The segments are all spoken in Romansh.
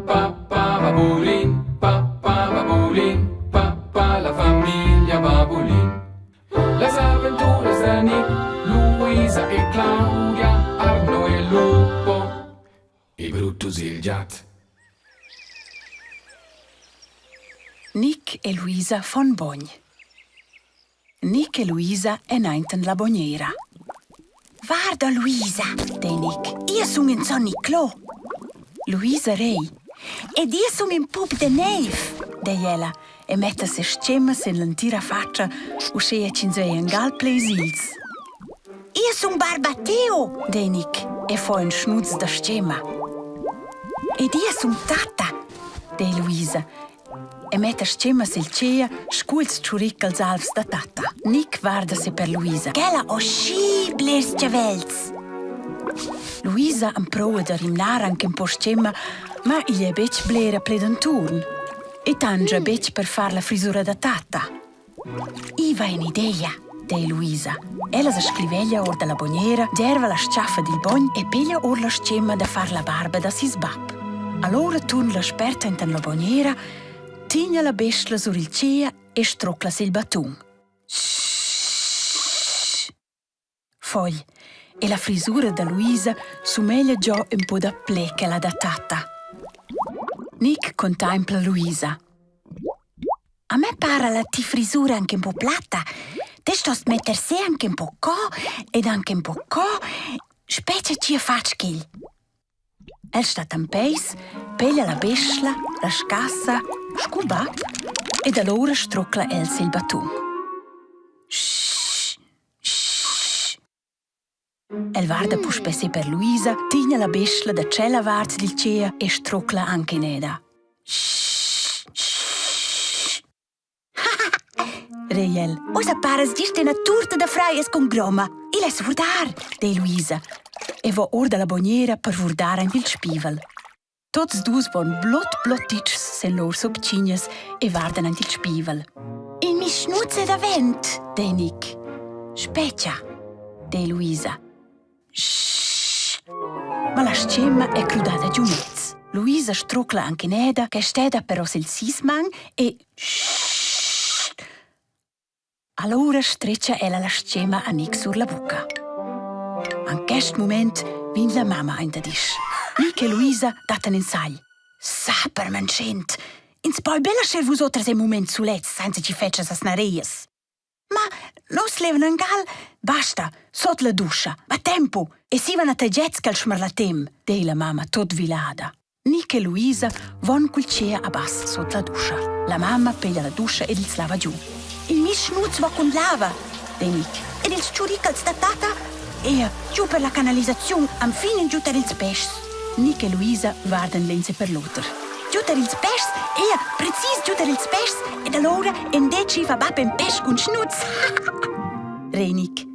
Pa pa babulin, pa pa babulin, pa pa la famiglia Babulin. Las aventuras da Nick, Luisa e Claudia, Arno e Lupo e Brutus il giat. Nick e Luisa von Bogn. Nick e Luisa èn ainten la bognera. Varda Luisa, dei Nick, ia sun in Son Niclò. Luisa rei. Ed ia sun in pup de neiv, dei ella e metta ses tschemas en l'entira fatscha, uscheia ch'ins vei angal pleis ils. Ia sun barba Teo, dei Nick e fo ün schnuz da tschema. Ed ia sun tatta, dei Luisa e metta tschemas il tgea scu ils tschuricals alvs da tatta. Nick varda se per Luisa. Ch'ella ho schi blers chavels! Luisa emproua da rimnar anc ün po tschema, ma igl è betg blera ple d'anturn. E tangia betg per far la frisura da tatta. I va in'ideia, dei Luisa. Ella sa scriveglia or dalla bognera, derva la s-chaffa dil bogn e piglia or la tschema da far la barba da seis bab. Allora turn la sperta enten la bognera, tigna la bestla sur il tgea e strocla sil batun. Fogl e la frisura da Luisa sumeglia giò ün po daplè che la da tatta. Nick contaimpla Luisa. A me para la ti frisura anche un po platta. Te stost metter se anche un po co ed anche un po co. Specie ci fatg ch'igl. El stat en peis, peglia la beschla, la scassa, scuba ed allura strocla el sil batun. Shh, shh. El varda puspè si per Luisa, tigna la beschla da tschella vart dil tgea e strocla anc ineda. Shh, shh. Rei el. Ussa paras gist ina turta da fraias cun groma. Il es vurdar, dei Luisa e va or dalla bognera per vurdar aint il spievel. Tots dus von blot blotitschs sen lur subcignas e vardan aint il spievel. Il mi schnuzza davent, dei Nick. Specia, dei Luisa. Shh! Ma la scema è crudada giu mez. Luisa strucla anche ineda che steda però sil sisman e shh! Allora streccia ella la scema a Nick sur la bucca. An quest moment vegn la mamma aint ad isch. Nick e Luisa dattan in sagl. Sapermanschent! Ins poi bella scher vus otras in mument sulets senza chi fetschas as nareias. Ma nus levan angal, basta, sot la duscha, a tempo, e sivan a tagets ch'el schmarlatem, dei la mamma tot vilada. Nic e Luisa von cul tgea a bass sot la duscha. La mamma peglia la duscha ed ils lava giu. Il mis schnuz va cun lava, dei Nic, ed ils tschuricals da tata Ea, giu per la canalisaziun, enfin giu tar ils peschs. Nic e Luisa guardan l'in per l'oter. Giu tar ils peschs, ea, precis giu tar ils peschs, ed allora endeci fa bab in pesch cun schnuz. Renic.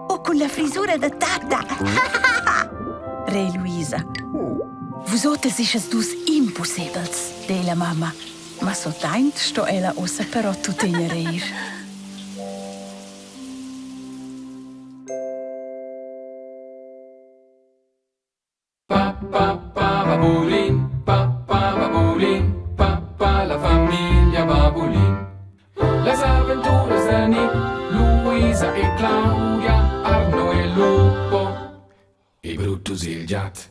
O cun la frisura da tatta. Re Luisa. Vus oters ischas dus impossibels, dei la mamma. Ma sotaint sto ella ussa però tuttina rir. Pa pa pa babulin, pa pa babulin, pa pa la famiglia Babulin. Las aventuras da Nick, Luisa e Claudia, Arno e Lupo e Brutus il giat.